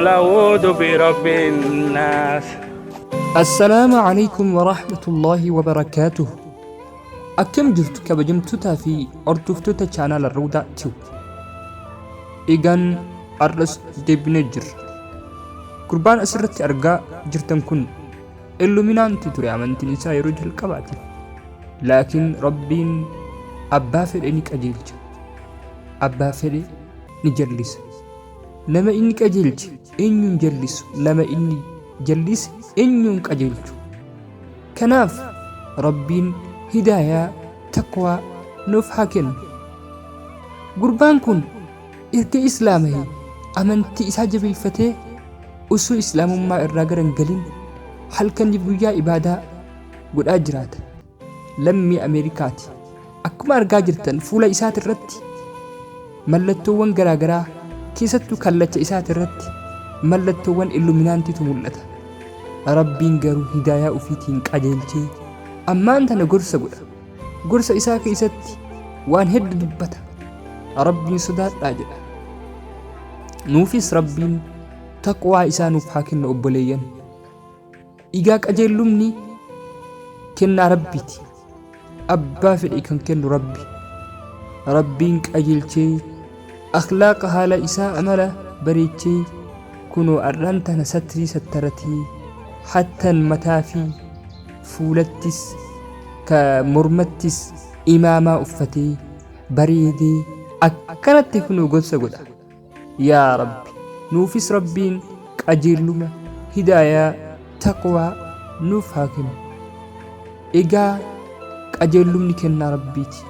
قل أعوذ برب الناس. Assalaamu Alaykum Warahmatullaahi Wabarakaatuh. Akkam jirtu kabajamtootaa fi hordoftoota chaanaala Rawdaa Tube. Egaan har'as deebinee jirra. Gurbaan asirratti argaa jirtan kun Illuminaanti ture amantiin isaa yeroo jalqabaatiif. Laakiin Rabbiin abbaa fedhe ni qajeelcha. Abbaa fedhe ni jallisa. Nama inni qajeelche eenyuun jallisu, nama inni jallise eenyuun qajeelchu. Kanaaf Rabbiin hidaayaa taqwaa nuuf haa kennu. Gurbaan kun erga islaamahe amantii isaa jabeeffatee osoo islaamummaa irraa gara hin galin halkaniif guyyaa ibaadaa godhaa jiraata. Lammii Ameerikaati. Akkuma argaa jirtan fuula isaatirratti mallattoowwan garaa garaa keessattuu kallacha isaatirratti mallattoowwan illuminaantiitu mul'ata. Rabbiin garuu hidaayaa ufiitiin qajeelchee ammaan tana gorsa godha. Gorsa isaa keessatti waan heddu dubbata. Rabbiin sodaadhaa jedha. Nuufis Rabbiin taqwaa isaa nuuf haa kennu obboleeyyan. Egaa qajeellumni kennaa Rabbiiti. Abbaa fedhe kan kennu Rabbi. Rabbiin qajeelchee akhlaaqa haala isaa amala bareechee kunoo ar'aan tana satrii sattaratee hattan mataa fi fuulattis ka mormattis imaamaa uffatee bareedee akkanatti kunoo gorsa godha. Yaa Rabbi nuufis Rabbiin qajeelluma, hidaayaa, taqwaa nuuf haa kennu. Egaa qajeellumni kennaa Rabbiiti.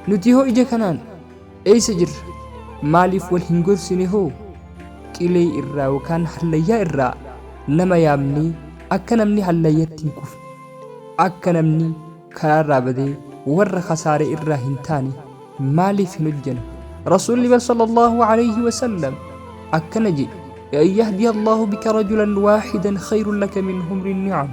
Nuti hoo ija kanaan eessa jirra? Maaliif wal hin gorsine hoo? Qilee irraa yookaan hallayyaa irraa nama yaamnee akka namni hallayyatti hin kufne, akka namni karaarraa badee warra kasaare irraa hin taane maaliif hin hojjanne? Rasuulli bar sallallahu alayhi wa sallam akkana jedhe: An yahdiya Allahu bika rajulan waahidan khayrun laka min humri ni'am.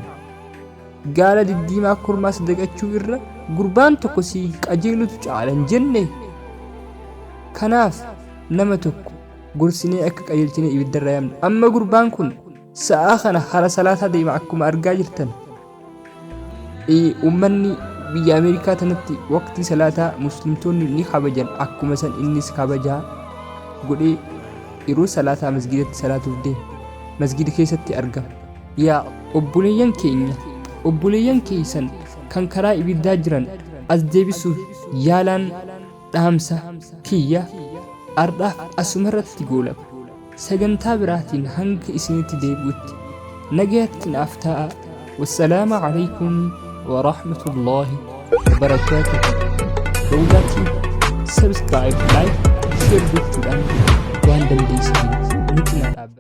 Gaala diddiimaa kormaa sadaqachuu irra gurbaan tokko sii qajeelutu caala hin jenne? Kanaaf nama tokko gorsinee akka qajeelchinee ibiddarraa yaamnu. Amma gurbaan kun sa'aa kana hara salaataa deema akkuma argaa jirtan. Uummanni biyya Ameerikaa tanatti waqtii salaataa muslimtoonni ni kabajan, akkuma san innis kabajaa godhee yeroo salaataa masgidatti salaatuuf deema. Masgida keessatti argama. Yaa obboleeyyan keenya, obboleeyyan keessan kan karaa ibiddaa jiran as deebisuuf yaalaan dhaamsa kiyya ardhaaf asumarratti goolaba. Sagantaa biraatiin hanga isinitti deebi'utti nagayatti naaf ta'a. Wassalaamu alaikum wa rahmatullahi wa barakaatuhu. Rawdaa Tube subscribe, like, share gochuudhaan waan dandeessaniin nu cinaa dhaabbadha.